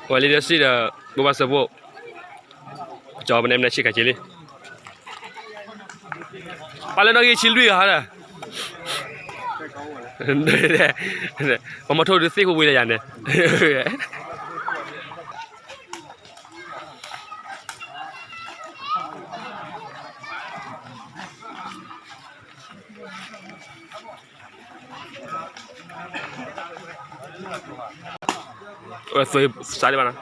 ပှၤလံဒီးစံးဒီး ဘိးဘၣ်စၢဖှိၣ်, ကၠီပနဲပနဲဆံးခါက့ၤလံ, ပာ်လၢနီၣ်ဂံၢ်ဆံလွံၢ်ဂၤဒီး, ပှၤမီၤထိၣ်ဒုးသ့ၣ်ဃူဝံၤလၢယၤန့ၣ် သွေးစားလေးပါနော်.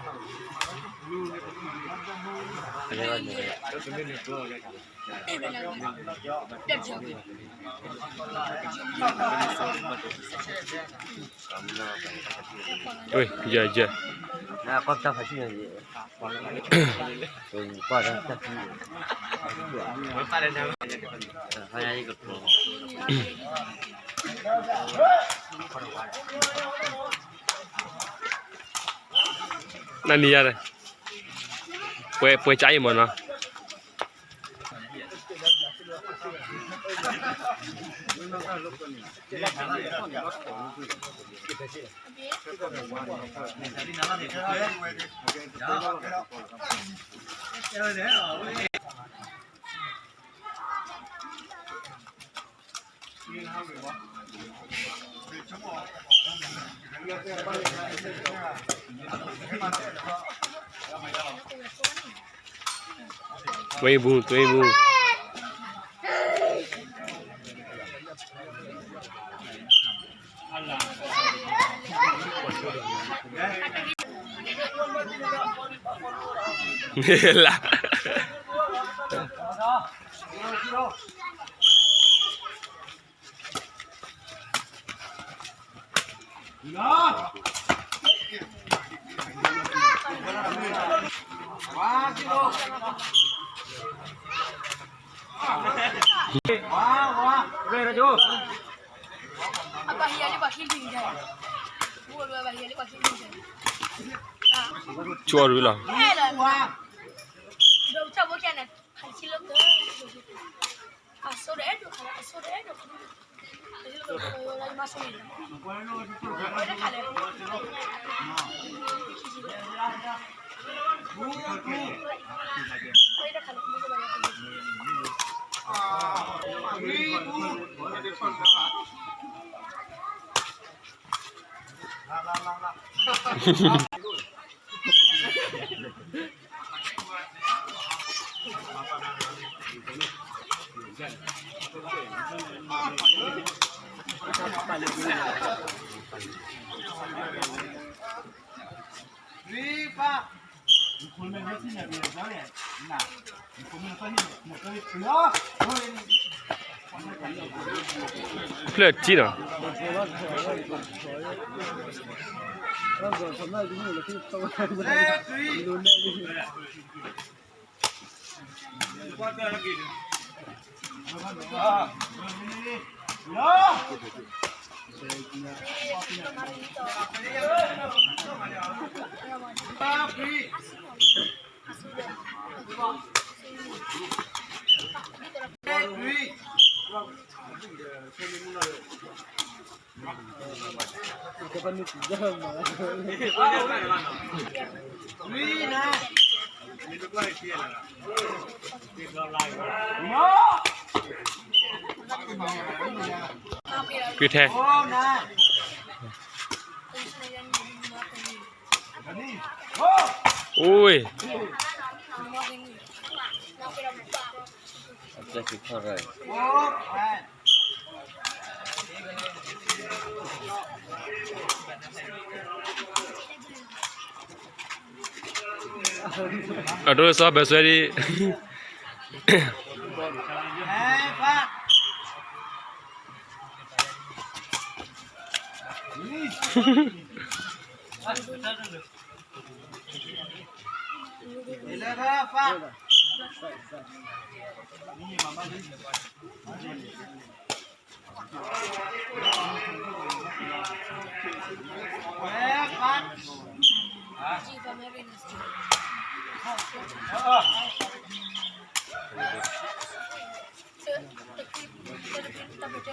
ဝေး ယဲ ယဲ နနံၤယါလဲၣ်, ပှဲၤ ပှဲၤကၠါအံၤမ့ၢ်နီၤ. သွေးပူၤ သွေးပူၤ လၢ ကၠီရူလီၤ. ဖျၢၣ်ထံနီၤ. ကွံာ်ထဲ အိၣ် အဒိလၢစီၤဘၢၣ်စွဲဒံး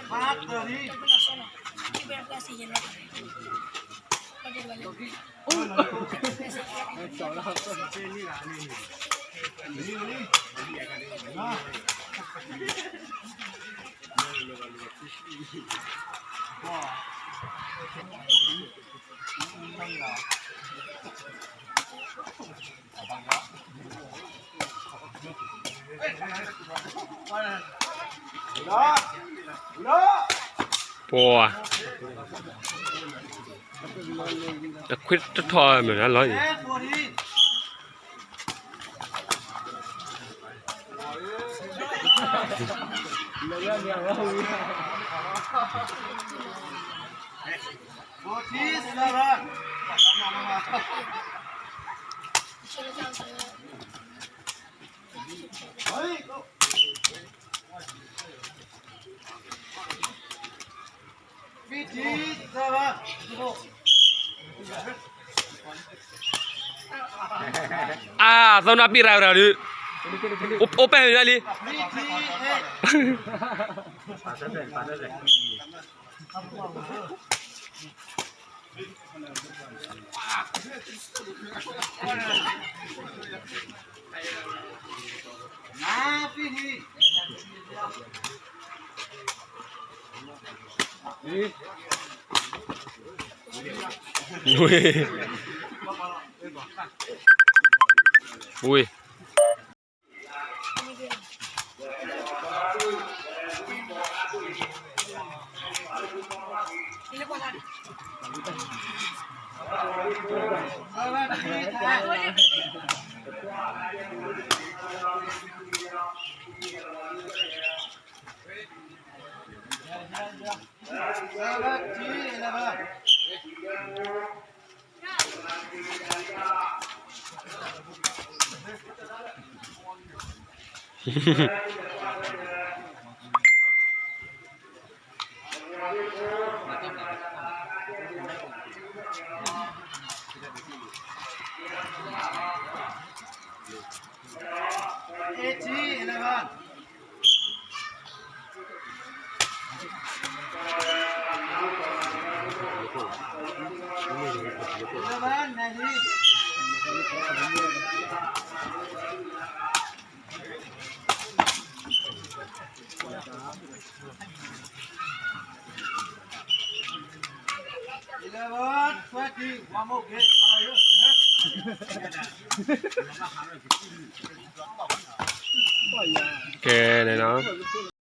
Five thirty. ပှၤ တခွ့တထီၣ်မ့ၢ်လီၤအံၤ အါ သီနၢ်ပ့ၢ်ရၤဝဲဒၣ်ဒုး အိၣ်ပဲၢ်ဝဲဒၣ်လံ ဝ့ၢ် ဝ့ၢ် ကဲန့ၣ်လီၤ.